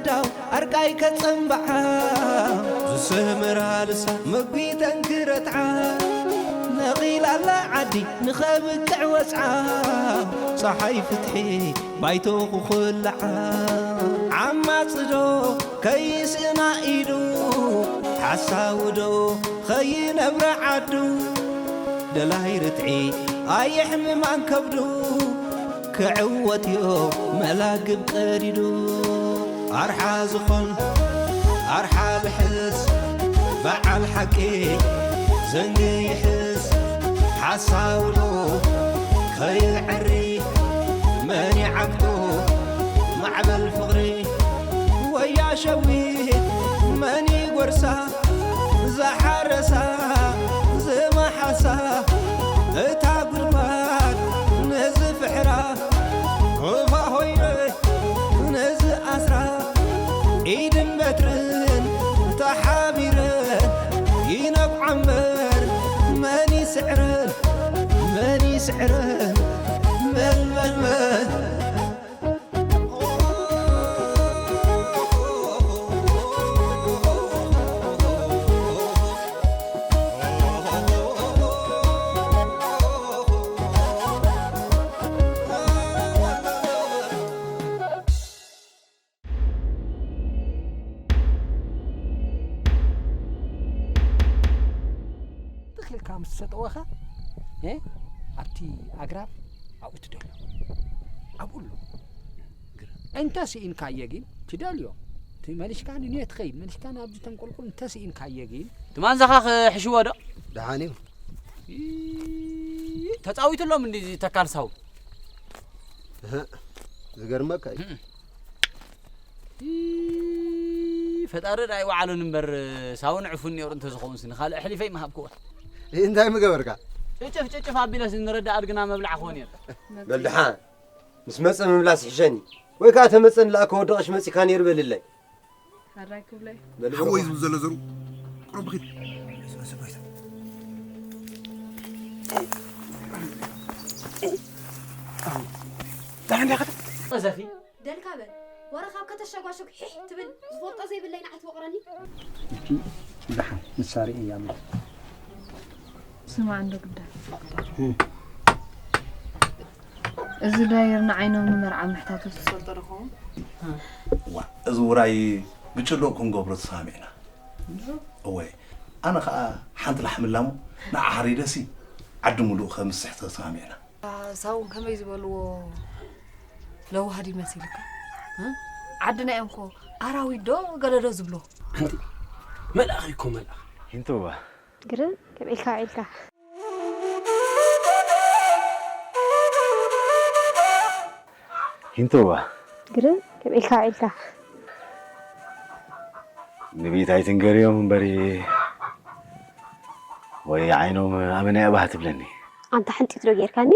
ዳው ኣርቃይ ከጸንብዓ ዝስምራ ልሳ መጒተን ክረትዓ ነቒላላ ዓዲ ንኸብቅዕ ወጽዓ ጸሓይ ፍትሒ ባይቶ ክኹልዓ ዓማጽዶ ከይስእና ኢዱ ሓሳውዶ ኸይነብረ ዓዱ ደላይ ርትዒ ኣየሕምማን ከብዱ ክዕወት እዮ መላግብ ቀዲዱ ኣርሓ ዝኾን ኣርሓ ልሕስ በዓል ሓቂ ዘንጊ ይሕስ ሓሳውዶ ከይዕሪ መን ይዓግቶ ማዕበል ፍቕሪ ወያ ሸዊት መን ይጎርሳ ዝሓረሳ ዝመሓሳ እታ ጉድጓድ ነዚ ፍሕራ ክፋ ሆይነ ነዚ ኣስራ ኢድን በትርን ተሓቢረን ይነብዓ እምበር መን ይስዕረን መን ይስዕረን መን መን መን ትኽ ኢልካ ምስ ተጠወኻ እ ኣብቲ ኣግራብ ኣብኡ ትደልዮ ኣብኡ ኣሎ እንተ ስኢንካዮ ግን ትደልዮ እቲ መሊሽካ ንንዮ ትኸይድ መሊሽካ ናብዚ ተንቆልቁል እንተ ስኢንካዮ ግን ትማንዛኻ ክሕሽዎ ዶ ደሓን እዩ ተፃዊትሎም እንዲ ተካል ሳው ዝገርመካ እዩ ፈጣሪ ዳኣ ይወዓሉን እምበር ሳውን ዕፉን ነይሩ እንተዝኸውን ስኒ ካልእ ኣሕሊፈ ይምሃብክዎ እንታይ ምገበርካ ጭጭፍ ጭጭፍ ኣቢለስ ንረዳ ኣድግና መብላዕ ክኾን ነይሩ በልድሓ ምስ መፀ ምምላስ ይሕሸኒ ወይ ከዓ ተመፀ ንላእከ ወደቐሽ መፂካ ነይሩ በልለይ ሓወይ ዝብል ዘሎ ዘሩ ቁሩብ ኺድ ደሓን ዲኻ ቀዘፊ ደልካ በል ወረ ካብ ከተሸጓሸግ ሒሕ ትብል ዝፈልጦ ዘይብለይ ንዓት ወቕረኒ ደሓን ንሳ ርእያ እሞ ስማዕ እንዶ ግዳ እዚ ዳየር ንዓይኖም ንመርዓ ምሕታቱ ትፈልጦ ዶ ኸውን? ዋ እዚ ውራይ ብጭሉቕ ክንገብሮ ተሰማሚዕና እወ ኣነ ኸዓ ሓንቲ ላሕሚ ኣላ እሞ ንዓ ሓሪደሲ ዓዲ ሙሉእ ኸምስሕ ተሰማሚዕና ሳውን ከመይ ዝበልዎ ለዋህ ድዩ መሲልካ? ዓድና እዮም እኮ ኣራዊት ዶ ገለ ዶ ዝብሎ። ኣንቲ መልኣኽ እዩ እኮ መልኣኽ። ሂንቶባ ግርም ከመይ ኢልካ ውዒልካ? ሂንቶባ ግርም ከመይ ኢልካ ውዒልካ? ንቤት ኣይትንገርዮም እምበሪ ወይ ዓይኖም ኣበናይ ኣባህ ትብለኒ። ኣንታ ሕንጢት ዶ ጌርካኒ?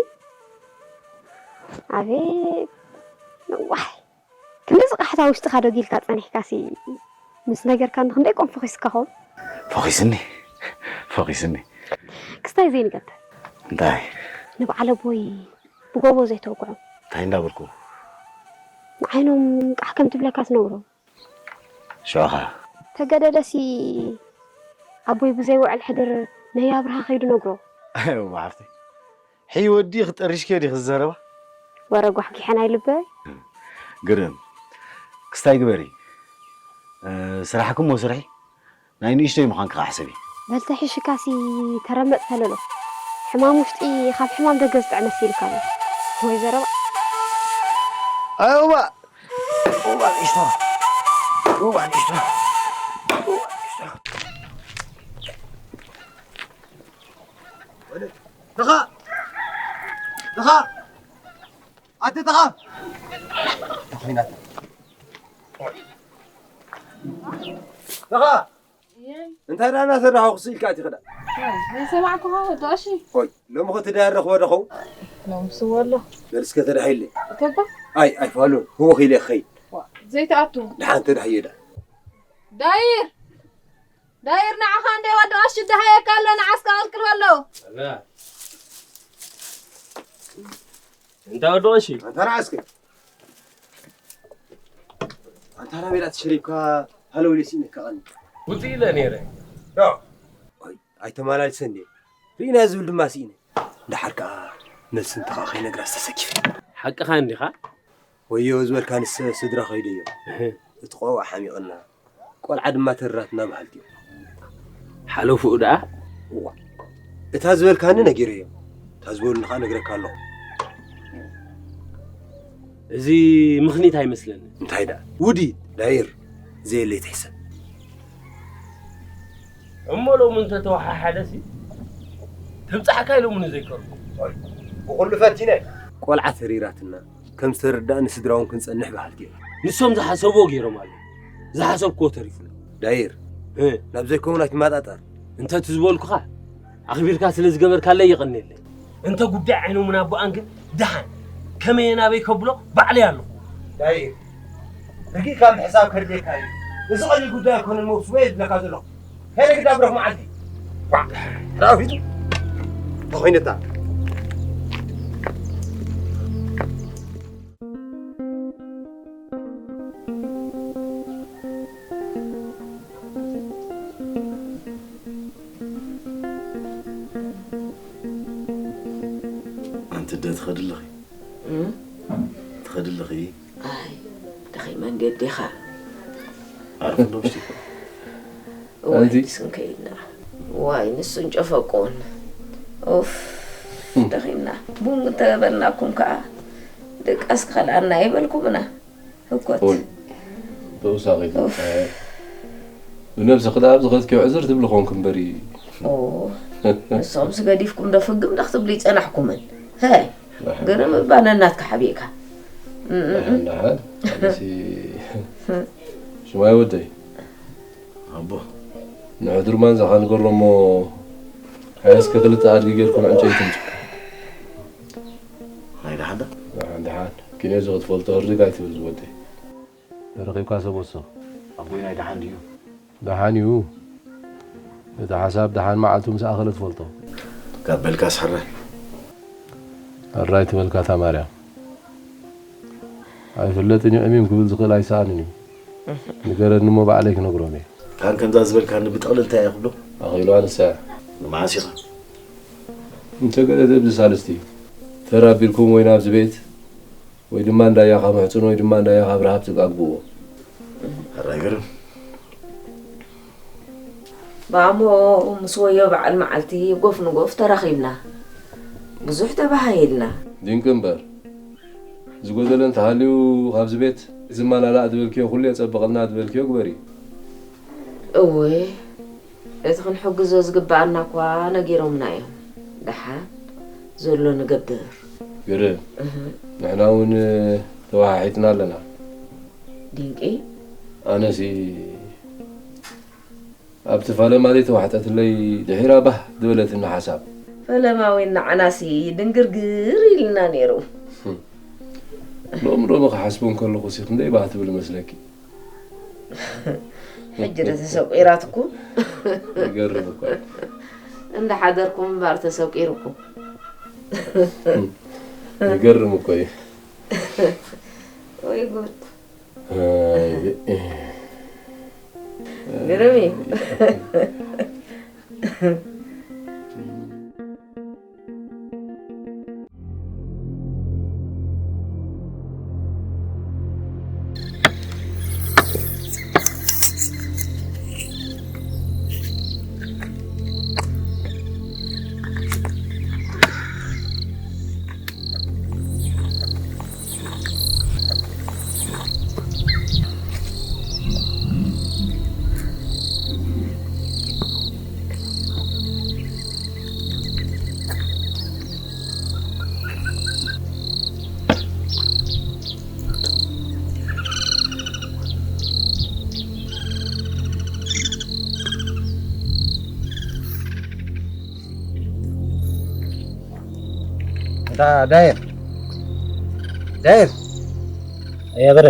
ኣቤት ነዋሕ ክንድዚ ቃሕታ ውሽጥኻ ዶጊልካ ጸኒሕካሲ ምስ ነገርካኒ ክንደይ ቆም ፈኺስካ ኸውን? ፈኺስኒ ፈኺስኒ። ክስታይ ዘይንገብር እንታይ ንበዓል ኣቦይ ብጎቦ ዘይተወግዖም እንታይ እንዳበልኩ ንዓይኖም ቃሕ ከም ትብለካ ትነግሮም ሽዑኻ ተገደደሲ ኣቦይ ብዘይ ውዕል ሕድር ነይ ኣብርሃ ከይዱ ነግሮ። ኣይዋ ሓፍተይ ሕይ ወዲ ክጠርሽ ከዲ ክዘረባ። ወረ ጓሕጊሐን ኣይልበይ። ግርም ክስታይ ግበሪ። ስራሕኩም ወስርሒ ናይ ንእሽተይ ምዃንኪ ክዓ ሕሰቢ። በል ተሒሽካሲ ተረመጽ ተለሎ። ሕማም ውሽጢ ካብ ሕማም ደገ ዝጥዕም መሲልካ ኣሎ። ወይ ዘረባ። ኣይዋ ሩባ ንእሽቶ ሩባ ንእሽቶ ሩባ ንእሽቶ ተኻ ተኻ ኣቲ ተኻ ተኾይናት ተኻ እንታይ ደኣ እናሰራሕኹ ስኢልካ ኣቲኺ ደኣ? ዘይሰማዕኩኻ ወዲ ቀሺ። ኦይ፣ ሎሚ ኸ እቲ ደኣ ረኽቦ ዶ ኸውን? ሎምስ እወ ኣሎ። በል እስከ ተዳሂለይ። እተባ? ኣይ፣ ኣይፋሉን። ህወኽ ኢለ ክኸይድ። ዋ፣ ዘይትኣቱ። ደሓን ተዳህዮ ደኣ። ዳይር! ዳይር ንዓኻ እንደ ወዲ ቀሺ ደሃየካ ኣሎ፣ ንዓ እስከ ቀልቅል በሎ። ኣላ። እንታይ ወዲ ቀሺ? ኣንታ ንዓ እስከ። ታራ ቤላ ተሸሪብካ ሃለው ኢለ ስኢነካ ቀኒ። ውፅእ ኢለ ነይረ። ዶ? ኣይተመላልሰን ድየ? ርኢና ዝብል ድማ ስኢነ። ደሓር ከኣ መልሲ እንተኻ ከይነግራ ዝተሰኪፈ። ሓቅኻ እንዲኻ? ወዮ ዝበልካ ንሰ ስድራ ከይደዮ። እህ። እቲ ቆልዓ ሓሚቕና፣ ቆልዓ ድማ ተራትና በሃልቲ እዮም። ሓለፉኡ ደኣ? እዋ። እታ ዝበልካኒ ነጊረዮ። እታ ዝበሉኒ ከኣ ነግረካ ኣለኹ። እዚ ምኽኒት ኣይመስለኒ። እንታይ ደኣ? ውዲ ዳይር ዘየለይ ትሕሰብ። እሞ ሎሚ እንተተወሓሓደሲ ተብጻሕካ ኢሎምኒ ዘይከርኩ። ብኹሉ ፈቲነ። ቆልዓ ተሪራትና ከም ዝተረዳእኒ ስድራውን ክንጸንሕ በሃልቲ እዮም። ንሶም ዝሓሰብዎ ገይሮም ኣለዉ። ዝሓሰብክዎ ተሪፉ። ዳይር፣ እ። ናብ ዘይከውን ኣይትመጣጠር። እንተ እቲ ዝበልኩኻ ኣኽቢርካ ስለ ዝገበርካለይ የቐንየለይ። እንተ ጉዳይ ዓይኖምን ኣቦኣን ግን ደሓን ከመየ ናበይ ከብሎ ባዕለይ ኣለኹ። ዳይር፣ ርጊእካ ምሕሳብ ከድልየካ እዩ። እዚ ቀሊል ጉዳይ ኣይኮነን፣ መውስቦ እየ ዝብለካ ዘለኹ። ከይደ ግዳ ብረኽ መዓልቲ። ዋ፣ ራፊቱ ተኾይነታ። ኣንቲ ደ ትኸዲ ኣለኺ? እም? ትኸዲ ኣለኺ? ኣይ፣ ደኺመ እንድየ ኣዴኻ። ዓርፊ ዶ ውሽጢ? ዋይ፣ ኣንቲ? ንስን ከይድና። ዋይ፣ ንሱን ጨፈቁን። ኡፍ፣ እም። ደኺምና። ቡን እንተበልናኩም ከኣ፣ ድቃስ ክኸልኣና ኣይበልኩምና። ህኮት። ኦይ፣ ተውሳኺት። ኡፍ። ብነብስኺ ደኣ ኣብ ዝኸድክዮ ዕዝር ትብሊ ኾንክ እምበሪ። ኦ፣ ንስኹምስ ገዲፍኩም ዶ ፍግም ዶ ክትብሉ ይጸናሕኩምን? ሀይ፣ ደሓን። ግርም እባ ነናትካ ሓቢእካ። እም፣ እም፣ እም። ደሓን፣ ደሓን። ኣነሲ ሽማይ ወደይ። ኣቦ። ንዕዱር ማንዛኻ ንገሮ እሞ፣ ሓያስከ ክልተ ኣድጊ ጌርኩም ዕንጨይቲ ምጹ። ናይ ደሓን ዶ? ደሓን፣ ደሓን። ኪን እዚ ክትፈልጦ ህርድግ ኣይትብል ዝወደይ። ተረኺብካ ሰብ ወስኽ። ኣቦይ ናይ ደሓን ድዩ? ደሓን እዩ። እቲ ሓሳብ ደሓን መዓልቱ ምስ ኣኸለ ትፈልጦ። ካብ በልካስ ሕራይ። ሕራይ ትበልካ እታ ማርያም። ኣይፍለጥን እዩ ዕሚም ክብል ዝኽእል ኣይሰኣንን እዩ። ንገረኒ እሞ ባዕለይ ክነግሮም እየ። ካን ከምዛ ዝበልካኒ ብጥቕልል እንታይ እየ ክብሎ? ኣኺሉ ኣንሳ እያ። ንመዓስ ኢኻ? እንተ ገለ ኣብዚ ሳልስቲ ተራቢልኩም ወይ ናብዚ ቤት ወይ ድማ እንዳያኻ መሕጽኖ ወይ ድማ እንዳያኻ ብረሃብ ትጋግብዎ። ሕራይ ግርም። ማሞ ምስ ወዮ በዓል መዓልቲ ጎፍ ንጎፍ ተራኺብና። ብዙሕ ተባሃሂልና። ድንቂ እምበር፣ ዝጎደለ እንተሃልዩ ካብዚ ቤት ዝመላላእ ዝበልክዮ ኩሉ የጸብቐልና ዝበልክዮ ግበሪ። እወ፣ እቲ ክንሕግዞ ዝግብኣና እኳ ነጊሮምና እዮም። ደሓን ዘሎ ንገብር። ግርም። እህ። ንሕና እውን ተወሓሒጥና ኣለና። ድንቂ። ኣነሲ ኣብቲ ፈለማ ዘይተዋሕጠትለይ ድሒራ ባህ ዝበለትኒ ሓሳብ። ፈለማ ወይ ንዓናሲ ድንግርግር ኢልና ነይሩ። ሎሚ ሎሚ ክሓስቦ እንከለኹሲ ክንደይ ባህ ትብል መስለኪ? ሕጂ ዶ ተሰቂራትኩም? ይገርም እኮ እዩ። እንዳሓደርኩም እምበር ተሰቂርኩም። ይገርም እኮ እዩ። ወይ ጉድ። ኣይ፣ ግርም እዩ። እታ ዳየር፣ ዳየር። ኣያ በረ።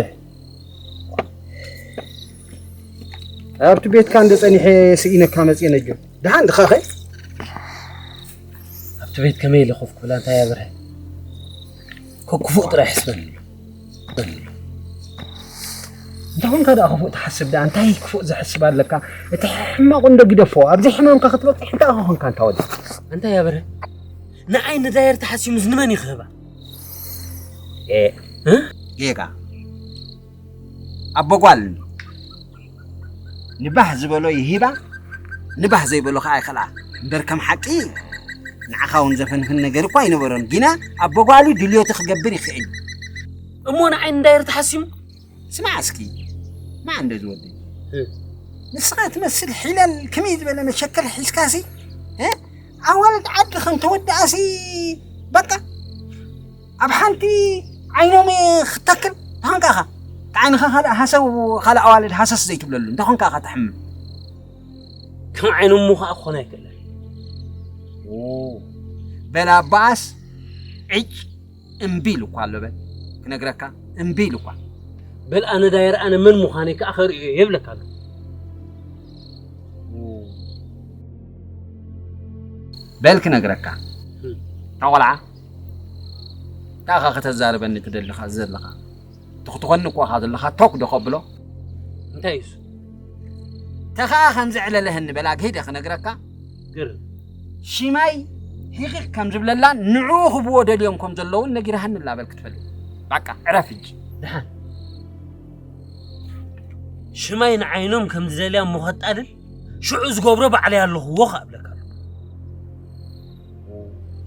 ኣብቲ ቤትካ እንደ ጸኒሐ ስኢነካ መጽየ ነጆ። ደሓን ድኻ ኸ? ኣብቲ ቤት ከመይ ኢለ ኮፍ ክብል ኣንታ ኣያ በረ? ኮ-፣ ክፉእ ጥራይ ሕስበኒ። እንታይ ኾንካ ደኣ ክፉእ ትሓስብ ደኣ? እንታይ ክፉእ ዝሕስብ ኣለካ? እቲ ሕማቕ እንዶ ግደፎ። ኣብዚ ሕማምካ ክትበጽሕ እንታይ ኾንካ እንታ ወዲ? እንታይ ያበረ? ንዓይ ንዳየር ተሓሲሙስ ንመን ይኽህባ? ኤ፣ እ? ጌጋ። ኣቦ ጓል ንባህ ዝበሎ ይሂባ፣ ንባህ ዘይበሎ ኸዓ ይኸልኣ። እምበር ከም ሓቂ ንዓኻ እውን ዘፈንፍን ነገር እኳ ኣይነበሮን። ግና ኣቦ ጓሉ ድልዮቱ ክገብር ይኽእል እዩ። እሞ ንዓይ ንዳየር ተሓሲሙ? ስማዕ እስኪ፣ ማን እንደ ዝወደይ? እ። ንስኻ ትመስል ሒለል ከመይ ዝበለ መሸከል ሒዝካሲ፣ እ? ኣዋልድ ዓዲ ከም ተወድኣሲ፣ በቃ፣ ኣብ ሓንቲ ዓይኖም ክተክል፣ እንታይ ኾንካ ኢኻ? እቲ ዓይንኻ ካልእ ሃሰው፣ ካልእ ኣዋልድ ሃሰስ ዘይትብለሉ፣ እንታይ ኾንካ ኢኻ ትሕምም? ከም ዓይኖም እሞ ኸዓ ክኾን ኣይክእልን። ኦ፣ በል ኣባኣስ፣ ዕጭ እምቢ ኢሉ እኳ ኣሎ በል። ክነግረካ፣ እምቢ ኢሉ እኳ። በል ኣነ ዳየር ኣነ መን ምዃነይ ከኣ ከርእዮ እየ ይብለካ ኣሎ። በል ክነግረካ። እም። እታ ቆልዓ፣ እንታይ ኢኻ ከተዛርበኒ ትደልኻ ዘለኻ? ትኽትኾኒ እኳ ኢኻ ዘለኻ፣ ቶክ ዶ ከብሎ? እንታይ እዩ እሱ? ተኸኣ ከም ዘዕለለህኒ በል ኣግሂደ ክነግረካ። ግርም። ሽማይ ሂኺኽ ከም ዝብለላን ንዕኡ ክብዎ ደልዮም ከም ዘለውን ነጊርሃኒ ኣላ በል ክትፈልጥ። በቃ፣ ዕረፍ ሕጂ። ደሓን። ሽማይ ንዓይኖም ከም ዝደልያ እሞ ከጣልል፣ ሽዑ ዝገብሮ ባዕለይ ኣለኹዎ ከኣ እብለካ ኣለኹ።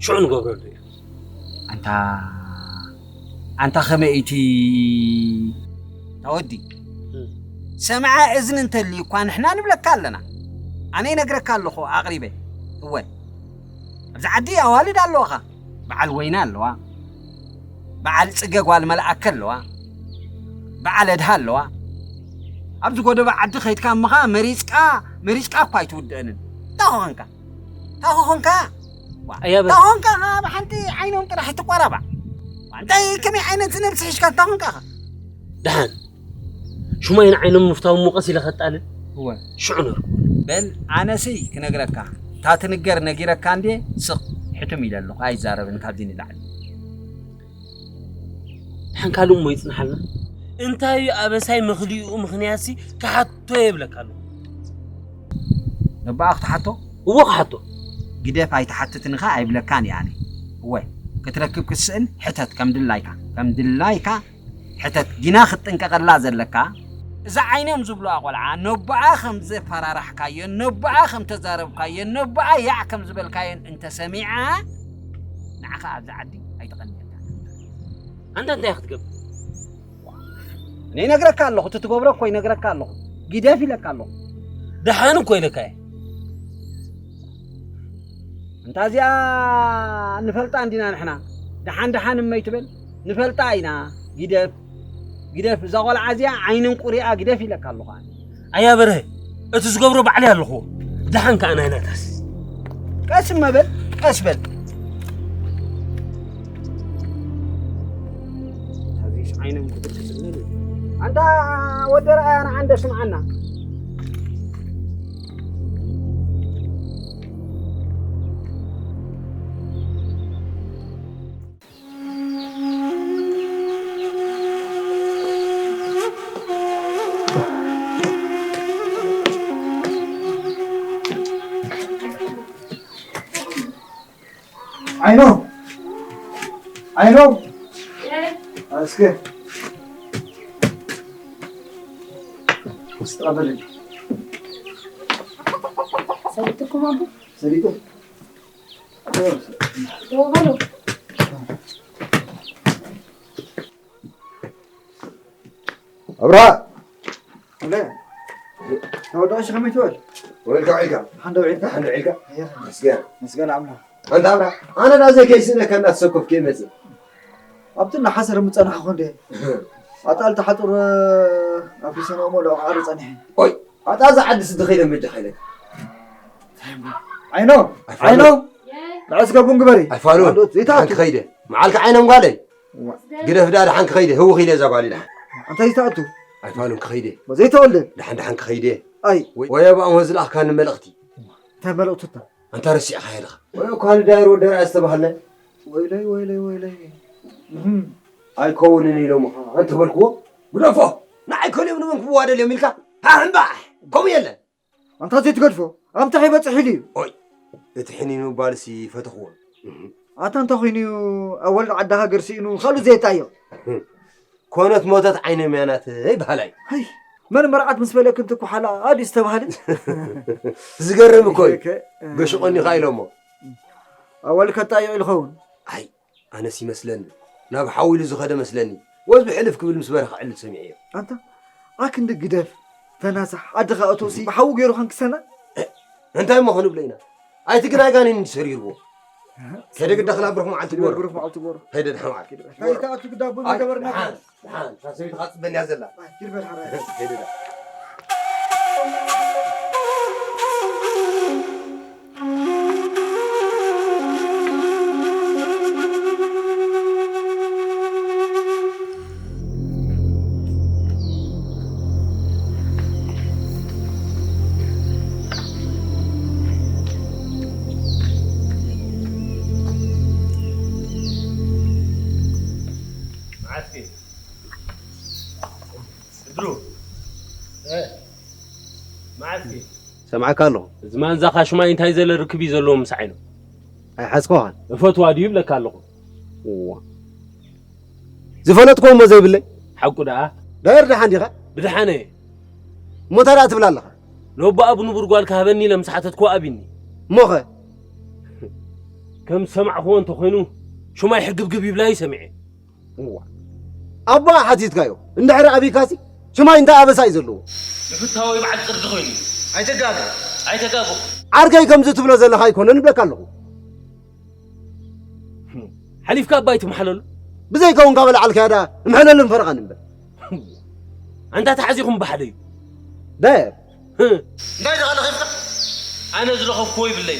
ሽዑ ንገብረሉ እዩ። ኣንታ፣ ኣንታ ከመይ እቲ ተወዲ? እም። ሰምዓ እዝኒ እንተልዩ እኳ ንሕና ንብለካ ኣለና። ኣነ ይነግረካ ኣለኹ ኣቕሪበ። እወ፣ ኣብዚ ዓዲ ኣዋልድ ኣለዋኻ። በዓል ወይነ ኣለዋ። በዓል ጽገ ጓል መልኣከ ኣለዋ። በዓል ኣድሃ ኣለዋ። ኣብዚ ጎደባ ዓዲ ከይድካ እሞ ኸኣ መሪጽካ፣ መሪጽካ እኳ ኣይትውድእንን። እንታይ ኾንካ? እንታይ ኾንካ? ዋ፣ ኣያ በል። እንታይ ኾንካ? ኸኣ ብሓንቲ ዓይኖም ጥራሕ ትቆራባዕ። ዋ፣ እንታይ ከመይ ዓይነት ነብሲ ሒዝካ እንታይ ኾንካ ኸኣ? ደሓን። ሽማይ ንዓይኖም ምፍታው እሞ ቀስ ኢለ ከጣልል። እወ። ሽዑ ነርኩ። በል፣ ኣነሲ ክነግረካ። እታ ትንገር ነጊረካ እንዴ? ስቕ፣ ሕትም ኢለ ኣለኹ። ኣይዛረብን ካብዚ ንላዕሊ። ደሓን ካልእ እሞ ይጽንሓልና። እንታይ እዩ ኣበሳይ መኽሊኡ ምኽንያትሲ ክሓቶ የብለካ ኣለኹ። ነባኣ ክትሓቶ? እዎ ክሓቶ። ግደፍ ኣይትሓትትንኻ ኣይብለካን እየ ኣነ። እወ፣ ክትረክብ ክትስእን ሕተት ከም ድላይካ። ከም ድላይካ ሕተት። ግና ክትጥንቀቐላ ዘለካ፣ እዛ ዓይኖም ዝብልዋ ቆልዓ ነቦኣ ከም ዘፈራራሕካዮን ነቦኣ ከም ተዛረብካዮን ነቦኣ ያዕ ከም ዝበልካዮን እንተሰሚዓ፣ ንዓኻ ኣብዚ ዓዲ ኣይተቐንየልካን። ኣንታ እንታይ ክትገብር? እኔ ይነግረካ ኣለኹ፣ እቲ ትገብሮ እኮ ይነግረካ ኣለኹ። ግደፍ ኢለካ ኣለኹ። ደሓን እኮ ኢለካ እየ። እንታ እዚኣ ንፈልጣ እንዲና ንሕና። ደሓን ደሓን እመይ ትብል? ንፈልጣ ኢና። ግደፍ፣ ግደፍ፣ እዛ ቆልዓ እዚኣ ዓይንን ቁሪኣ ግደፍ ኢለካ ኣለኹ ኣነ። ኣያ በርሀ፣ እቲ ዝገብሮ ባዕለይ ኣለኹዎ። ደሓን ከኣ ናይ ናታስ። ቀስ እመ በል፣ ቀስ በል። እዚስ ዓይኖም ክትጥስነሉ። ኣንታ ወዲ ረኣያ ንዓ እንደ ስምዓና። ዓይኖ፣ ዓይኖ፣ እስከ እስቲ ተቐበለኒ። ሰሊጥኩም ኣቦ? ሰሊጡ። ደው በሉ። ኣብርሃ! እንዴ? ተወዳእሽ ከመይ ትበል? ወይልካ፣ ወይልካ። ሓንደ ውዒልካ? ሓንደ ውዒልካ? እየ። መስገን። መስገን ኣምላኽ። ኣንታ ኣብርሃ፣ ኣነ ዳ ዘይከይስእነካ እናተሰኮፍኩ እየ መጽእ። ኣብቲ እናሓሰረ ምጸናሕኹ እንዴ? ኣጣል ተሓጽሩ ኣፍሪሰንኦ እሞ ለኦ ክዓሪ ጸኒሐ። ኦይ፣ ኣታ እዛ ዓዲ ስዲ ከይደ መጃ ከይደ። ዓይኖ፣ ኣይፋሉ። ዓይኖ። ንዕስከ ቡን ግበሪ። ኣይፋሉ። ካልኦት ዘይተኣቱ። ሓንክ ከይደ። መዓልካ ዓይኖም ጓለይ። ዋ። ግደፍ ዳ ደሓን ክኸይደ፣ ህው ኺደ እዛ ጓሊ ደሓን። እንታይ ዝተኣቱ? ኣይፋሉን ክኸይደ። ዘይተወልደ። ደሓን ደሓን ክኸይደ። ኣይ። ወይ፣ ወይ ኣባኦም ዝለኣኽካኒ መልእኽቲ። እንታይ መልእኽቲ እታ? ኣንታ ረሲዕኻዮ ዲኻ? ወይ እኳ ንዳይር ወዲ ኣርኣያ ዝተባህለ። ወይለይ፣ ወይለይ፣ ወይለይ። እህም። ኣይከውንን ኢሎምኻ። ኣንተ በልክዎ፣ ግደፎ። ንዓይ ከልዮም ንመን ክብዋ ደልዮም ኢልካ? ሃ፣ እምባሕ! ከምኡ የለን። ኣንታ ዘይትገድፎ፣ ኣምታ ከይበጽሕ ኢሉ እዩ። ኦይ፣ እቲ ሕኒኑ ባልሲ ፈተኽዎ። ኣታ እንታይ ኮይኑ እዩ? ኣወል ዓዲ ሃገር ስኢኑ፣ ካልእ ዘየጣይቕ። ኮነት ሞተት ዓይነ ምያናት ይበሃል እዩ። ሃይ፣ መን መርዓት ምስ በለክን ትኩሓላ ኣድዩ ዝተባህለ? ዝገርም እኮ እዩ። እከ፣ ገሹ ቀኒኻ ኢሎሞ። ኣወል ከጣይቕ ኢሉ ኸውን። ኣይ፣ ኣነስ ይመስለኒ፣ ናብ ሓዊ ኢሉ ዝኸደ መስለኒ። ወዝ ብሕልፍ ክብል ምስ በረ ክዕልል ሰሚዐዮ። ኣንታ፣ ኣክንዲ ግደፍ፣ ተናሳሕ፣ ዓድኻ እቶሲ፣ ብሓዊ ገይሩ ከንክሰና? እንታይ እሞ ክንብሎ ኢና? ኣይቲ ግን ኣይጋኔን እንዲ ሰሪርዎ። ከደ ግዳ ክላብ ብሩኽ መዓልቲ ግበሮ። ብሩኽ መዓልቲ ግበሮ። ከይደ ድሓን መዓልቲ። እንታይ ተኣቱ ግዳ ቡን ኣይ፣ ገበርና? ደሓን፣ ደሓን፣ እታ ሰበይቲ ኻትጽበኒ እያ ዘላ። ኣይ፣ ኪድ በል ሓራይ። ከይደ ድሓን። መዓስኪ? ስድሩ? እ? መዓስኪ? ሰምዓካ ኣለኹ። እዚ ማንዛኻ ሽማይ እንታይ ዘለ ርክብ እዩ ዘለዎ ምስ ዓይኑ? ኣይሓዝኮኻን። እፈትዋ ድዩ ይብለካ ኣለኹ። እዋ። ዝፈለጥኮ እሞ ዘይብለይ። ሓቁ ደኣ? ዳየር ደሓን ዲኻ? ብደሓነ እየ። እሞ እንታይ ደኣ ትብል ኣለኻ? ነቦ ኣብ ንቡር ጓልካ ሃበኒ ኢለ ምስ ሓተትኩ ኣቢኒ። እሞኸ? ከም ዝሰማዕኽዎ እንተኾይኑ፣ ሽማይ ሕግብግብ ይብላ እዩ ሰሚዐ። እዋ። ኣቦኣ ሓቲትካዮ። እንድሕሪ ኣቢካሲ፣ ሽማይ እንታይ ኣበሳ እዩ ዘለዎ? ንፍታወይ በዓል ጥርዚ ኮይኑ። ኣይተጋግእ። ኣይተጋግኹ። ዓርከይ ከምዚ ትብሎ ዘለኻ ኣይኮነን እብለካ ኣለኹ። ሓሊፍካ ኣባይ ትምሓለሉ። ብዘይከውን ካብ ኣልዓልካያ ደኣ እምሐለልን ፈረቓን እምበር። ኣንታ ተሓዚኹም ብሓደ እዩ። ዳየር። ህእ። እንታይ ደኣ ለኸፍካ? ኣነ ዝለኸፍክዎ ይብለይ።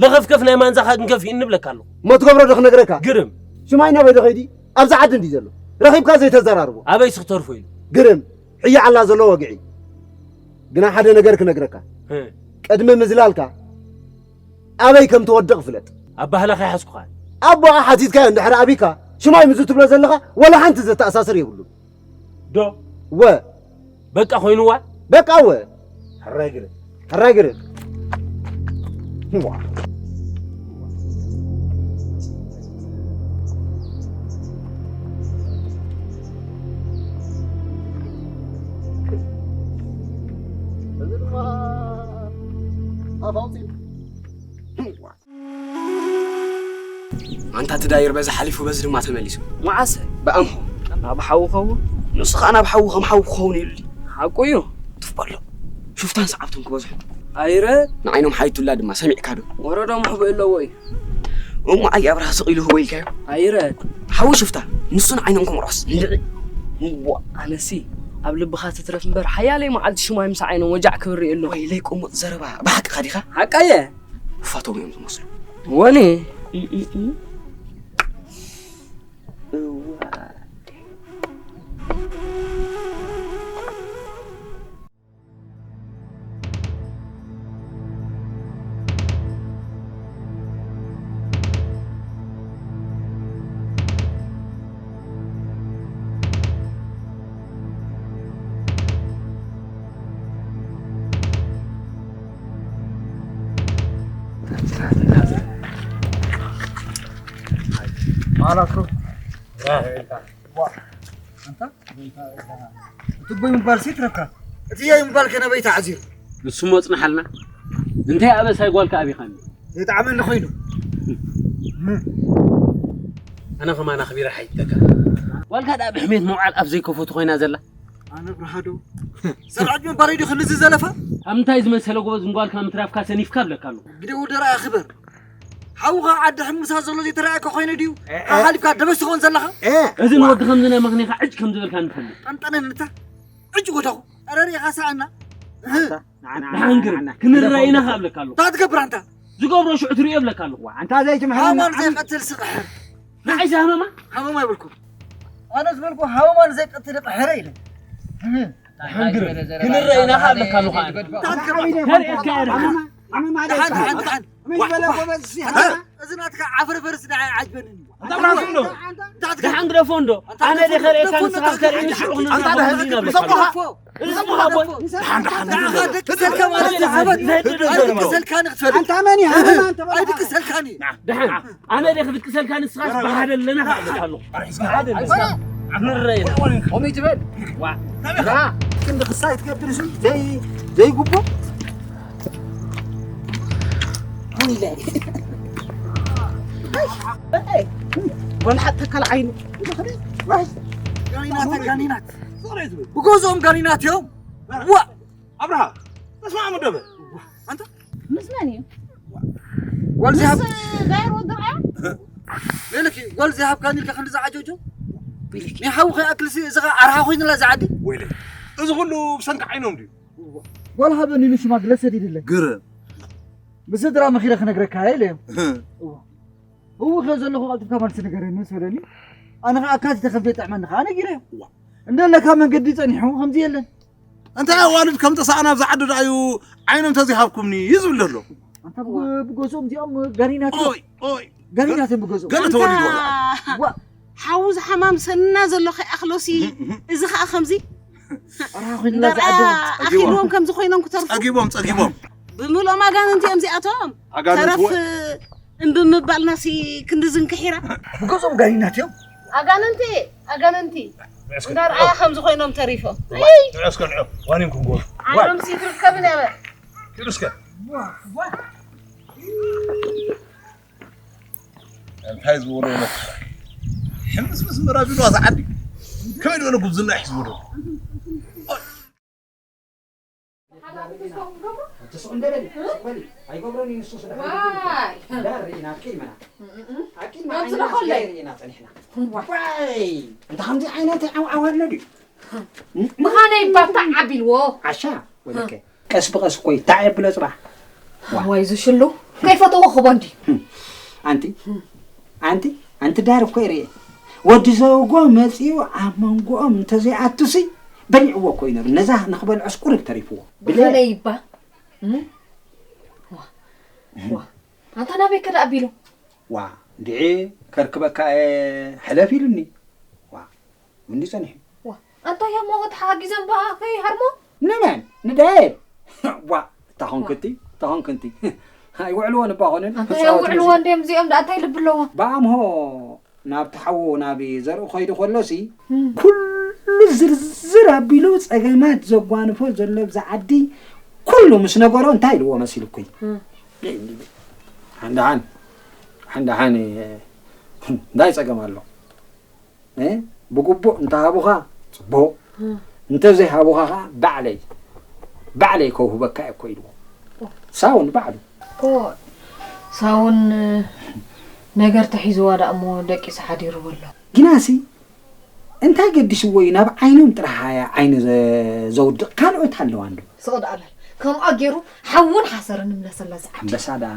ለኸፍከፍ ናይ ማንዛኻ ክንከፍ ይንብለካ ኣለኹ። እሞ ትገብሮ ዶ ክነግረካ? ግርም። ሽማይ ናበይ ዶ ኸይዲ? ኣብዚ ዓዲ እንዲ ዘሎ። ረኺብካ ዘይተዘራርቦ። ኣበይ ስኽተርፎ ኢሉ? ግርም። ሕያዕ ኣላ ዘሎ ወግዒ። ግና ሓደ ነገር ክነግረካ። ህእ። ቅድሚ ምዝላልካ ኣበይ ከም ትወድቕ ፍለጥ። ኣባህላኻ ይሓዝኩኻ። ኣቦኣ ሓቲትካዮ እንድሕር ኣቢካ፣ ሽማይ ምዚ ትብሎ ዘለኻ ወላ ሓንቲ ዘተኣሳስር የብሉን። ዶ? ወ። በቃ ኮይኑዋ? በቃ ወ። ሕራይ ግረ። ሕራይ ግረ። ዋ። እዚ ድማ ኣፍ ኣውፂኡ። ኣንታ እቲ ዳይር በዚ ሓሊፉ በዚ ድማ ተመሊሱ። መዓሰ? ብኣምሆ። ናብ ሓዊ ኸውን? ንሱ ኸኣ ናብ ሓዊ ከም ሓዊ ክኸውን ኢሉኒ። ሓቁ እዩ። ትፍበሎ። ሹፍታን ሰዓብቶም ክበዝሑ። ኣይረ? ንዓይኖም ሓይቱላ ድማ ሰሚዕካ ዶ? ወረዶም ሕቡእ ኣለዎ እዩ። እሞ ኣይ ኣብርሃ ስቕ ኢሉ ህቦ ኢልካዮ? ኣይረ? ሓዊ ሹፍታ፣ ንሱ ንዓይኖም ክምርዖስ። እንድዒ። እዋ፣ ኣነሲ ኣብ ልብኻ ትትረፍ እምበር ሓያለይ መዓልቲ ሽማይ ምስ ዓይኖም ወጃዕ ክብሪ ኣሎ። ወይ ለይ ቁሙጥ ዘረባ፣ ብሓቅኻ ዲኻ? ሓቃየ። ፋቶም እዮም ዝመስሉ። ወኒ። ማላኮ። ዋ፣ ኣንታ፣ እቲ ቦይ ምባል ሲ ትረካ? እቲ ያይ ምባል ከ ናበይ ተዓዚሩ? ንሱ ሞ ጽንሓልና። እንታይ ኣበሳይ ጓልካ ኣቢኻኒ? ዘይጠዓመኒ ኮይኑ። ኣነ ከማን ኣኽቢረ ሓይተካ። ጓልካ ደኣ ብሕሜት መውዓል ኣብ ዘይከፈቱ ኮይና ዘላ። ኣነ ብርሃዶ። ሰብዓት ምባል እዩ ክንዚ ዘለፋ? ኣብ እንታይ ዝመሰለ ጎበዝ ንጓልካ ምትራፍካ ሰኒፍካ ብለካ ኣለኹ። ግደ ወደራ ክበር። ሓውኻ ዓዲ ሕምሳ ዘሎ ዘይተረኣየካ ኮይኑ ድዩ? እ፣ እ። ሓሊፍካ ደበስ ትኸውን ዘለኻ? እ። እዚ ንወዲ ከምዚ ናይ መኽኔኻ ዕጭ ከም ዝበልካ ንፈልጥ። ጠንጠነን እንታ ዕጭ ወዳኹ። ኣረ ሪኢኻ ሰኣና። ንዓና፣ ደሓን ግርም፣ ንዓና። ክንረኣይና ከኣ እብለካ ኣለኹ። እንታይ ትገብር ኣንታ? ዝገብሮ ሽዑ ትርእዮ እብለካ ኣለኹ። ዋ፣ ኣንታ ዘይትምሕረና ሃማን ዓሚ- ዘይቀትል ስቕሕር። ንዓይ ዝሃመማ? ሃመማ ይብልኩም። ኣነ ዝበልኩ ሃመማን ዘይቀትል ቅሕረ ኢለ። ደሓን ግርም፣ ክንረኣይና ከኣ እብለካ ኣለኹ ኣነ። እንታይ ትገብር? ከርእየካ እየ ደሓን። ሃመማ፣ ሃመማ ደሓን፣ ደሓን፣ ደሓን፣ ደሓን። ደሓን። መን ዝበለ ጎበዝ ሲ ሃመማ? እዚ ናትካ ዓፈርፈርስ ንዓይ ዓጅበኒ። ደሓን ግደፎ እንዶ። ኣነ ደይ ከርእየካ፣ ንስኻ ከርእዩ ሽዑ ክንዛረብ ኢና ብለካ። ደሓን፣ ደሓን፣ ደሓን። ደቂ ሰልካ ማለት እዩ። ኣይ፣ ደቂ ሰልካ ንክትፈልጥ። ኣንታ መን ኢኻ? ኣይ፣ ደቂ ሰልካ ኒ። ደሓን። ኣነ ደይ ክትቅሰልካ፣ ንስኻስ ብሓደ ኣለና ክብለካ ኣለኹ። ብሓደ ኣለና። ንረኣየና። ከምኡ ትበል። ዋ። ና፣ ክንዲ ክሳይ ትገብር እሱ ዘይ-፣ ዘይግቦ። ወላ ሓቲ ተካል ዓይኑ። ጋኒናት፣ ጋኒናት። ብገዝኦም ጋኒናት እዮም። ዋ። ኣብርሃ፣ ተስማዕሙ ደበ። ኣንተ? ምስ መን እዩ? ጓል ዘይሃብ-፣ ምስ ዳይር ወዲ ርኣያ? ለለኪ፣ ጓል ዘይሃብካኒ ኢልካ ክንዲ ዝዓጀጆ? ናይ ሓዊ ከይኣክልሲ፣ እዚ ኸኣ ኣርሓ ኮይኑላ እዛ ዓዲ? ወይለይ፣ እዚ ኩሉ ብሰንኪ ዓይኖም ድዩ? ጓል ሃበኒ ኢሉ ሽማግለ ሰዲድለይ። ግርም። ብስድራ መኺረ ክነግረካ ኢለ እዮም። እወ። እወ፣ ከ ዘለኹ ቀልጢፍካ መልሲ ንገረኒ ምስ በለኒ፣ ኣነ ኸኣ ኣካቲተ ከም ዘይጥዕመኒ ኸኣ ነጊረዮ። እዋ። እንደለካ መንገዲ ጸኒሑ ከምዚ የለን። እንታይ ኣዋልድ ከም ጠሳእና ኣብዚ ዓዲ ደኣዩ ዓይኖም ተዘይሃብኩምኒ እዩ ዝብል ዘሎ። ኣንታ ብጎ-፣ ብጎስኦም እዚኦም ጋኒናት እዮም። ኦይ፣ ኦይ። ጋኒናት እዮም ብጎስኦም። ገለ ተወሊድዎ። ኣንታ ዋ። ሓዊ ዝሓማም ሰና ዘሎ ከይኣኽሎሲ፣ እህ፣ እህ። እዚ ኸኣ ከምዚ ኣርሓ ኮይንላ እንዳርኣ ዝዓደዋ። ኣኺልዎም ከምዚ ኮይኖም ክተርፉ። ጸጊቦም፣ ጸጊቦም። ብምልኦም ኣጋንንቲ እዮም እዚኣቶም። ኣጋንንቲ ተረፍ ወ- እምቢ ምባልናሲ ክንዲ ዝንክሒራ። ብገዝኦም ጋኒናት እዮም። ኣጋንንቲ፣ ኣጋንንቲ። ንዑ እስከ እንዳርኣያ ንዑ። ከምዚ ኮይኖም ተሪፎም። እዋ፣ ንዑ እስከ ንዑ። ዋኒን ኩንጎ። ዓለም ሲ ትርከብን እያ በል። ኪዱ እስከ። እንታይ ዝበሎ ነፍሳ። ሕምስምስ ምራቢሉ ኣዛ ዓዲ። ከመይ ዝበለ ጉብዝና ይሕዝዎ ዶ? ተስኡ እንደበል፣ ሱቕ በሊ። ኣይገብሮን እዩ ንሱ ስለ ዋይ። ዳር ርኢና፣ ኣኪል መና። ኣኪል መና ከምዚ ዓይነት ደኾለ። ርኢና ጸኒሕና። ዋይ። ዋይ። እንተ ከምዚ ዓይነት ዓውዓው ኣሎ ድዩ? ምዃነይ ባታ ዓቢልዎ። ዓሻ፣ ወለከ። ቀስ ብቐስ እኮ ይታዕ የብሎ ጽባሕ። ዋ። ዋይ ዝሽሉ። ከይፈተዎ ክቦ እንዲ። ኣንቲ፣ ኣንቲ፣ ኣንቲ ዳር እኮ ይርኤ። ወዲ ዘውጎ መጺኡ ኣብ መንጎኦም እንተዘይኣቱሲ፣ በሊዕዎ እኮ እዩ ነሩ። ነዛ ንኽበልዖስ ቁሩብ ተሪፍዎ። ብለ- ብኸለይ ይባ። እም? ዋ። ዋ። ኣንታ ናበይ ከ ደኣ ኣቢሉ? ዋ፣ እንድዒ ከርክበካ እየ ሕለፍ ኢሉኒ። ዋ፣ እንዲ ጸኒሑ። ዋ፣ ኣንታ ያሞ ተሓጊዘን በኣ ከይሃርሞ? ንመን? ንዳየል? ዋ፣ እታ ኾንክንቲ፣ እታ ኾንክንቲ። ኣይውዕልዎን እባ ኾንን። ኣንታ ክጻወቱ የውዕልዎ መሲ- እንድዮም እዚኦም ደኣ እንታይ ልቢ ኣለዎም? ብኣምሆ ናብቲ ሓዉ ናብ ዘርኢ ከይዱ ከሎሲ፣ እም። ኩሉ ዝርዝር ኣቢሉ ጸገማት ዘጓንፎ ዘሎ ብዛ ዓዲ ኩሉ ምስ ነገሮ እንታይ ኢልዎ መሲልኩይ? እም። ሓን ደሓን፣ ሓን ደሓን፣ እንታይ ጸገም ኣሎ? እ? ብግቡእ እንተሃቡኻ ጽቡቕ፣ እም። እንተዘይሃቡኻ ኸዓ ባዕለይ፣ ባዕለይ ከውህበካ እየ እኮ ኢልዎ። ሳውን ባዕሉ። እኮ ሳውን ነገር ተሒዝዋ ደኣ እሞ ደቂሱ ሓዲሩ በሎ። ግናሲ እንታይ ገዲስዎ እዩ ናብ ዓይኖም ጥራሕ ዓይኑ ዘ-፣ ዘውድቕ ካልኦት ኣለዋ እንዶ? ስቕ ደኣ በል። ከምኣ ገይሩ ሓውን ሓሰርን ንምለሰላ ዝዓዲ። ኣንበሳ ደኣ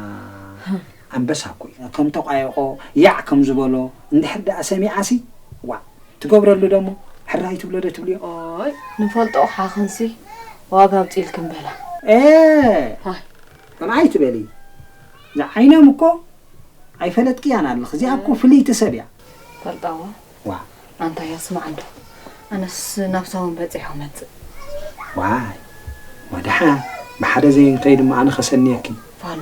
ኣንበሳ እኮ እዩ። ከም ተቋየቖ ያዕ ከም ዝበሎ እንድሕር ደኣ ሰሚዓሲ ዋ ትገብረሉ ደሞ ሕራይ ትብሎ ዶ ትብልዮ? ኦይ ንፈልጦ ሓኽንሲ ዋጋ ኣውፂልክን በላ። ኤ ዋይ። ከምኣ ኣይትበሊ። ዝዓይኖም እኮ ኣይፈለጥክያን ኣለኽ። እዚኣ እኮ ፍልይቲ ሰብ እያ። ፈልጣዋ። ዋ። ኣንታ እያ ስማዕ እንዶ። ኣነስ ናብ ሳውን በጺሖ መጽእ። ዋይ። ወድሓ ብሓደ ዘይንከይድ እሞ ኣነ ከሰንየኪ። ፋኑ።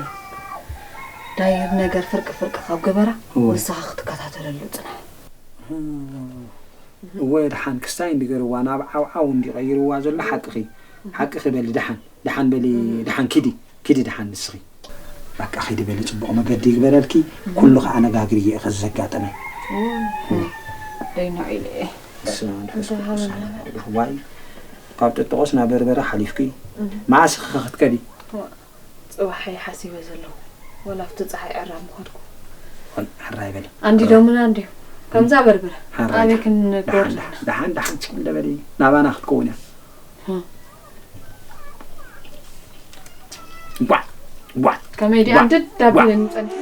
ዳይር ነገር ፍርቂ ፍርቂ ካብ ገበራ እወ። ንስኻ ክትከታተለሉ ጽናሕ። እወ ድሓን ክስታይ እንዲ ገርዋ ናብ ዓውዓው እንዲ ቀይርዋ ዘሎ ሓቅኺ። ሓቅኺ በሊ ድሓን። ድሓን በሊ፣ እም። ድሓን ኪዲ፣ ኪዲ ድሓን ንስኺ። በቃ ኪዲ በሊ፣ ጽቡቕ መገዲ ይግበረልኪ። እም። ኩሉ ከኣ ነጋግርዮ ኢኺ ዘጋጠመ። እም። ደይኖ ኢለ እየ። በስመ ኣብ መንፈስ እንታይ ቅዱስ ሃበና? ኣሐዱ ዋይ። ካብ ጥጥቆስ ናብ በርበረ ሓሊፍኪ። እም። መዓስ ኢኺ ክትከዲ? ዋ፣ ጽባሕ እየ ሓሲበ ዘለኹ። ወላ ኣብቲ ጸሓይ ዕራ ምኸድኩ። ወል-፣ ሕራይ በሊ። ኣንዲዶምና እንዲዩ። ከምዛ በርበረ። ሕራይ። ኣበይ ክንኮርድ? ደሓን፣ ደሓን፣ ደሓን፣ ደሓን፣ ጽም በሊ። ናባና ክትከውን እያ። ጓዕ፣ ጓዕ፣ ከመይ ድያ ጓዕ፣ እንድድ ጓዕ። ኣቢለኒ ጸኒሐ።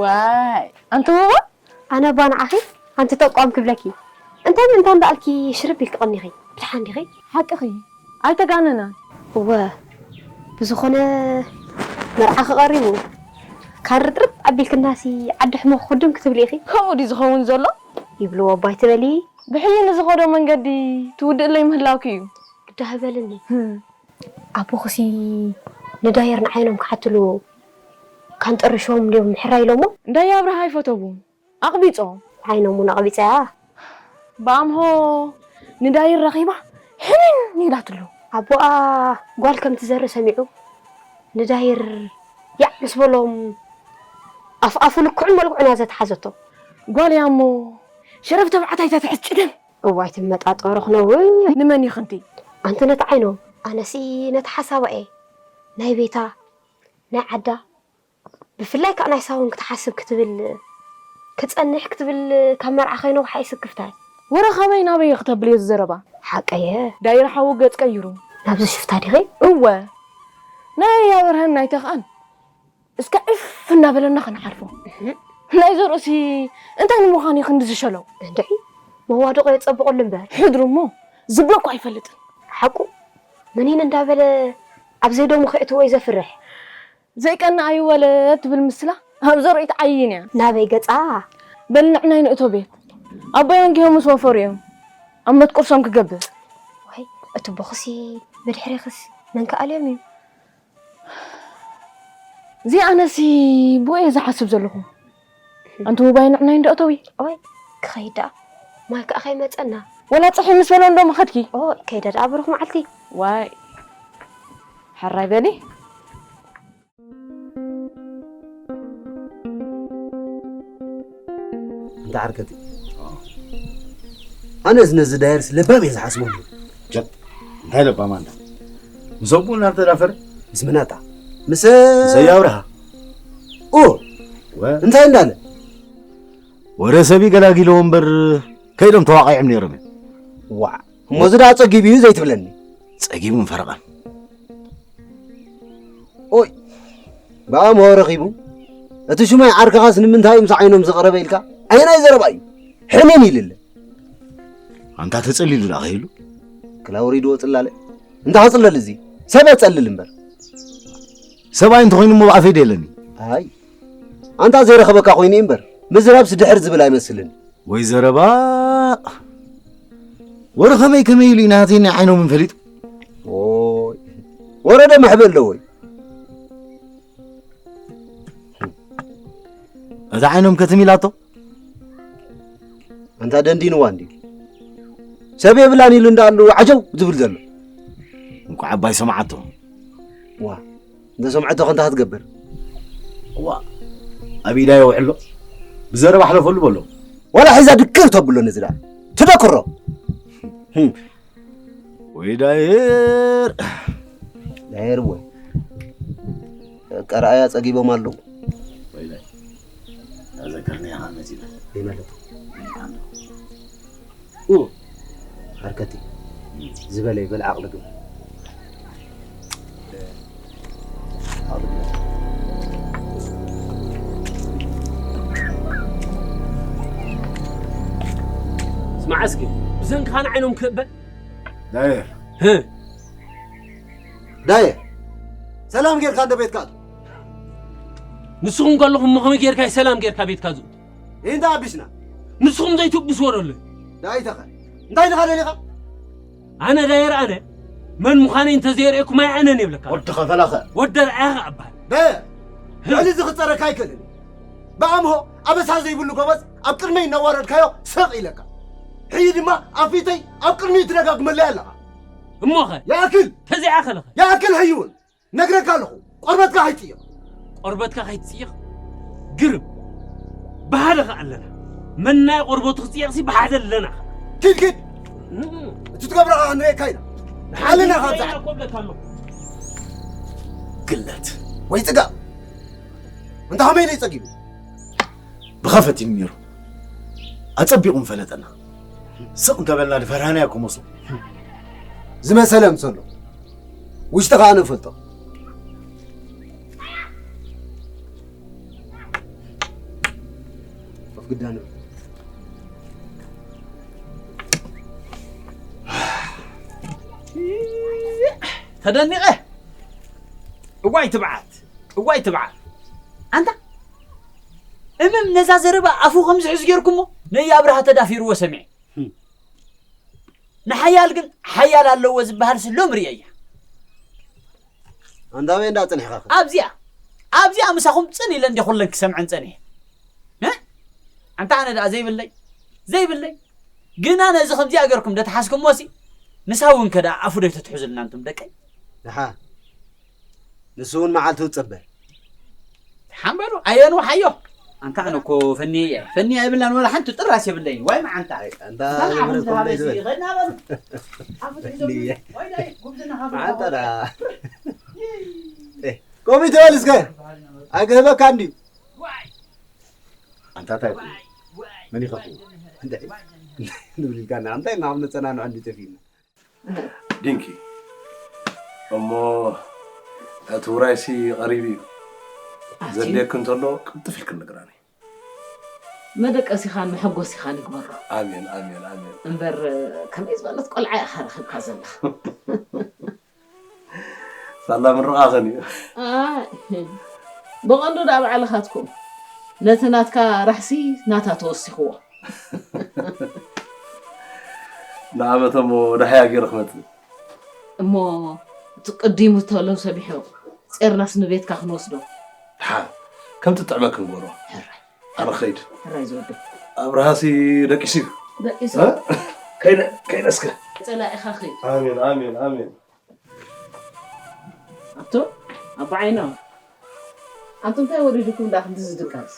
ዋይ ኣንቲ ቡቡ ኣነ እባ ንዓኺ ኣንቲ ጠቋም ክብለኪ እንታይ እንታይ እንዳልኪ ሽርብ ኢልኪ ቀኒኺ ብድሓን ዲኺ ሓቅኺ ኣይተጋነናን እወ ብዝኾነ መርዓ ክቐሪቡ ካርጥርጥ ኣቢልክናሲ ዓዲ ሕሞ ክኹድም ክትብሊ ኢኺ ከምኡ ድዩ ዝኸውን ዘሎ ይብልዎ ኣባይ ትበሊ ብሕይኒ ዝኸዶ መንገዲ ትውድእለይ ምህላውኪ እዩ ግዳ ህበልኒ ኣቦኽሲ ንዳየር ንዓይኖም ክሓትሉ ካንጠርሾም እንድዮም ምሕራይ ኢሎሞ። እንዳየ ኣብርሃ ኣይፈተውን ኣቕቢጾ። ዓይኖም እውን ኣቕቢጸያ። ብኣምሆ ንዳይር ረኺባ ሕንን ኢላትሉ። ኣቦኣ ጓል ከም ትዘሪ ሰሚዑ ንዳይር ያዕ ምስ በሎም ኣፍኣፉ ልክዑን መልክዑን እያ ዘትሓዘቶ። ጓል እያ እሞ ሸረፍ ተባዕታይ ተትሕዝ ጭድን። እዋይ ትመጣጠሩ ክነውር። ንመን ይኽንቲ? ኣንቲ ነቲ ዓይኖ ኣነሲ ነቲ ሓሳባ እየ ናይ ቤታ ናይ ዓዳ ብፍላይ ከኣ ናይ ሳውን ክትሓስብ ክትብል ክጸንሕ ክትብል ካብ መርዓ ከይነውሓ ይስክፍታይ። ወረ ካበይ ናበይ ክተብል እየ ዝዘረባ? ሓቀየ። ዳይር ሓዉ ገጽ ቀይሩ። ናብዚ ሽፍታ ዲኺ? እወ። ናይ ኣበርሀን ናይ ተኽኣን እስከ ዕፍ እናበለና ክንሓልፎ ናይ ዘርእሲ እንታይ ንምዃን እዩ ክንዲ ዝሸለው እንድዒ መዋድቆ የጸብቐሉ እምበር ሕድሩ እሞ ዝብሎ እኮ ኣይፈልጥን ሓቁ ምኒን እንዳበለ ኣብ ዘይደሙ ከእትዎ እዩ ዘፍርሕ ዘይቀና ኣይወለ ትብል ምስላ ኣብ ዘርእት ዓይን እያ ናበይ ገጻ በልንዕናይ ንእቶ ቤት ኣቦይ ኣንጊሆ ምስ ወፈሩ እዮም ኣብ መትቁርሶም ክገብር ወይ እቲ ቦኽሲ ብድሕሪኽስ መን ከኣልዮም እዩ እዚኣ ነሲ ብኡ እየ ዝሓስብ ዘለኹ ኣንቲ ውባይ ንዕናይ እንዶ እተዊ ኦይ ክኸይድ ደኣ ማይ ከኣ ከይመጸና ወላ ጽሒ ምስ በሎ እንዶ ምኸድኪ ኦ ከይደ ደኣ ብሩኽ መዓልቲ ዋይ ሕራይ በሊ እንተ ዓርከቲ ኣነስ ነዚ ዳየርስ ለባም እየ ዝሓስበሉ ጀብ እንታይ ለባም ኣንዳ ምስ ኣቦ እናተዳፈረ ምስ ምናጣ ምስ ሰይ ኣብርሃ ኡ እንታይ እንዳለ ወረ ሰብ ይገላጊለዎ እምበር ከይዶም ተዋቒዖም ነይሮም እዮም ዋዕ እሞ እዚ ደኣ ጸጊቡ እዩ ዘይትብለኒ ጸጊቡ ፈረቓን ኦይ ብኣምሆ ረኺቡ እቲ ሽማይ ዓርክኻስ ንምንታይ ምስ ዓይኖም ዝቐረበ ኢልካ ኣየናይ ዘረባ እዩ ሕንን ኢልለ ኣንታ ተጸሊሉ ደኣ ከይሉ ክላውሪድዎ ጽላለ እንታ ክጽለል እዚ ሰብ የጸልል እምበር ሰብኣይ እንተኾይኑ እሞ ብኣፈይ ደየለኒ ኣይ ኣንታ ዘይረኸበካ ኮይኑ እዩ እምበር ምዝራብስ ድሕር ዝብል ኣይመስልን ወይ ዘረባ ወረ ከመይ ከመይ ኢሉ ናተይ ናይ ዓይኖምን ፈሊጡ ወረ ደመሕበ ኣለዎ እዩ እዛ ዓይኖም ከትም ኢላቶ ኣንታ ደንዲንዋ እንዲ ሰብ የብላን ኢሉ እንዳኣሉ ዓጀው ዝብል ዘሎ እንኳዕ ኣባይ ሰማዓቶ ዋ እንተ ሰምዐቶ ከንታ ክትገብር ዋ ኣብ ኢዳ የውዕሎ ብዘረባ ሓለፈሉ በሎ ዋላ ሒዛ ድክር ተብሎ ነዚ ደኣ ትደክሮ ወይ ዳየር ዳየር ወይ ቀረኣያ ጸጊቦም ኣለዉ ኣዘከርኒ ኢኻ መጺና ይመለጥ ዓርከቲ ዝበለ ይበል ዓቕሊ ግበር ስማዕ እስኪ ብዘንክኻ ንዓይኖም ክእበ ዳየ ዳየ ሰላም ጌርካ እንደ ቤትካ ኣቱ ንስኹም ከለኹም እሞ ከመይ ጌርካ ሰላም ጌርካ ቤትካ ዝእቱ ይንታ ኣቢስና ንስኹም ዘይትብስዎ ደሎ ዳይተኸ እንታይ ኢኻ ደሊኻ ኣነ ዳየር ኣነ መን ምዃነይ እንተዘየርእየኩም ኣይኣነን የብለካ ወዲ ኸፈላኸ ወዲ ርኣያኸ ኣባል ዳየር ልዕሊ እዚ ክፀረካ ኣይክእልን ብኣምሆ ኣበሳ ዘይብሉ ጎበዝ ኣብ ቅድመይ እናዋረድካዮ ስቕ ኢለካ ሕይ ድማ ኣብ ፊተይ ኣብ ቅድሚኡ ትደጋግመለይ ኣለኻ እሞኸ ይኣክል ተዚኣ ከለኸ ይኣክል ሕይውን ነግረካ ኣለኹ ቆርበትካ ከይትፅይቕ ቆርበትካ ከይትፅይቕ ግርም ብሓደ ከ ኣለና መናይ ቆርበቱ ክፅየቕሲ ብሓደ ኣለና ኪድ ኪድ እቲ ትገብረኻ ክንርእየካ ኢና ሓልና ካብ ዝዓል ግለት ወይ ፅጋብ እንታ ከመይ ኢለ ይፀጊቡ ብኸፈት እዩ ነይሩ ኣፀቢቑ ምፈለጠና ስቕ እንተበልና ድፈርሃናዮ ክመስሎ ዝመሰለ ምሰሎ ውሽጢ ከዓ ንፈልጦ ግዳን። ተደኒቐ። እዋይ ትብዓት፣ እዋይ ትብዓት። ኣንታ እምም ነዛ ዘረባ ኣፉ ከም ዝሕዝ ጌርኩሞ ነይ ኣብርሃ ተዳፊርዎ ሰሚዐ። ንሓያል ግን ሓያል ኣለዎ ዝበሃል ስሎም ርእየያ። ኣንዳበይ እንዳ ጽኒሕኻ ኣብዚኣ ኣብዚኣ ምሳኹም ጽን ኢለ እንደ ኩለን ክሰምዐን ጸኒሐ። እ? ኣንታ ኣነ ደኣ ዘይብለይ ዘይብለይ ግና ነዚ ከምዚኣ ገርኩም ደተሓዝኩሞ ሲ ንሳ እውን ከ ደኣ ኣፉ ዶ ተትሕዙልና እንቱም ደቀይ። ደሓ ንሱ እውን መዓልቱ ዝጸበ። ሓምበሉ ኣየኑ ሓዮ ኣንታ ኣነ እኮ ፈንየ እየ ፈንየ ኣይብላን ወላ ሓንቲ ጥራስ የብለይን ዋይ መዓንታ ኣይ፣ ኣንታ ክሳብ ዓኹም ዝብለኩም ዝሃበ ደይ ዝበል። ሲዲ ኸድና በሉ ኣፉ ትሕዞ ፈንየ። ወይ ዳይ ጉብዝና ሃቡ መዓንታ ዳ። ኤ፣ ቆሚ ትበል እስከ። ኣይክህበካ እንድዩ። ዋይ ኣንታ እንታይ ኩ? መን ይኸፍኡ? እንታይ? ንብል ኢልካና። እንታይ እናኹም ነጸናንዖ እንዲ ጠፊእና። ዲንኪ እሞ እቲ ውራይሲ ቀሪቡ እዩ። ዘድልየኪ እንተሎ ቅልጥፍ ኢልኪ ንገራኒ። መደቀሲኻን መሐጎሲኻን ይግበሮ። ኣሜን ኣሜን ኣሜን። እምበር ከመይ ዝበለት ቆልዓ ኢኻ ረኺብካ ዘለኻ። ሳላ ምርቓኸን እዩ። ኣይ ብቐንዱ ደኣ ባዕልኻትኩም ነቲ ናትካ ራሕሲ ናታ ተወሲኽዎ። ንኣመተ እሞ ደሃያ ገይረ ክመጽእ። እሞ እቲ ቅዲሙ ተሎ ሰቢሑ ጼርናስ ንቤትካ ክንወስዶ። ደሓ ከምቲ ጥዕመ ክንጎሮ። ኣነ ኸይድ። ሕራይ ዝወዱ። ኣብርሃሲ ደቂሱ እዩ። ደቂሱ። እ? ከይደ ከይደ እስከ። ጸላኢኻ ኸይድ። ኣሜን ኣሜን ኣሜን። ኣቶ ኣቦ ዓይኖ ኣንቱም እንታይ ወሪድኩም ደኣ ክንዲ ዝድቀስ?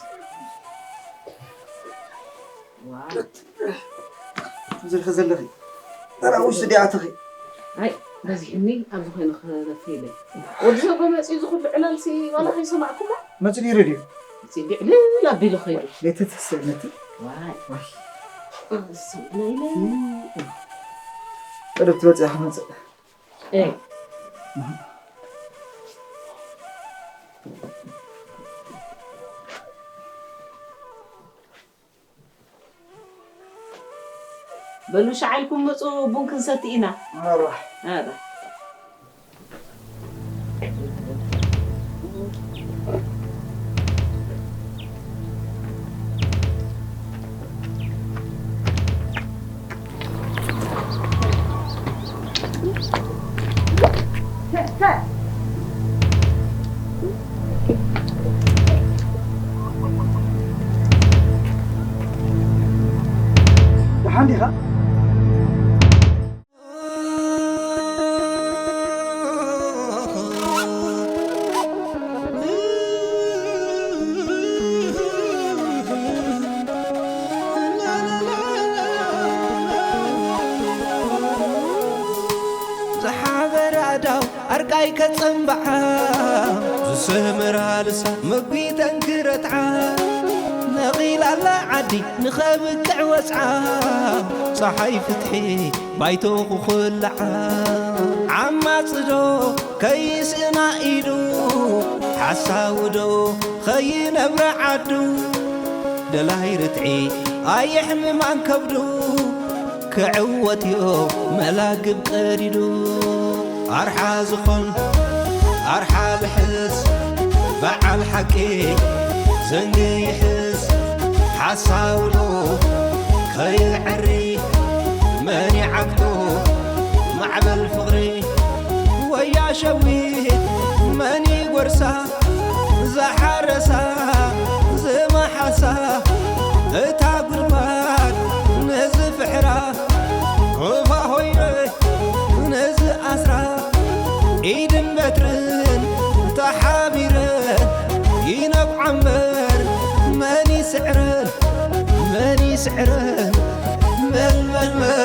ዝልኺ ዘለኺ ተራ ውሽጢ ዲኣ ኣትኺ። ኣይ በዚሕኒ ኣብዚ ኮይኑ ክረፊ ኢለ። ወዲ ሰብ መፂኡ ዝኹሉ ዕላልሲ ዋላ ከይሰማዕኩሞ። መፂ ነይሩ ድዩ? መፂ ዕልል ኣቢሉ ኸይዱ። ለይቲ ትስዕ ነቲ ዋይ ዋይ ዝሰምዕና ኢለ። ቀደም ትመፅእ ክመፅእ። በሉ ሻዕ ኢልኩም ምፁ ቡን ክንሰቲ ኢና። ደሓን ዲኻ? ዝሓበራ ኣእዳው ኣርቃይ ከጸንብዓ፣ ዝሰመራ ልሳን መጒተን ክረትዓ። ነቒላ ኣላ ዓዲ ንኸብቅዕ ወጽዓ፣ ጸሓይ ፍትሒ ባይቶ ክኹላዓ። ዓማጺ ዶ ከይስእና ኢዱ፣ ሓሳዊ ዶ ኸይነብረ ዓዱ። ደላይ ርትዒ ኣየሕምማን ከብዱ፣ ክዕወትዮ መላግብ ቀዲዱ። ኣርሓ ዝኾን ኣርሓ ልሕስ፣ በዓል ሓቂ ዘንጊ ይሕስ። ሓሳውሎ ከይዕሪ መን ይዓግቶ ማዕበል ፍቕሪ ወያ ሸዊት መን ይጎርሳ ዝሓረሳ ዝመሓሳ እታ ጉድጓድ ነዚ ፍሕራ ሩባ ሆይነ ነዚ ኣስራ ኢድን በትርን ተሓቢረን ይነብዓ እምበር መን ይስዕረን መን ይስዕረን መን መን መን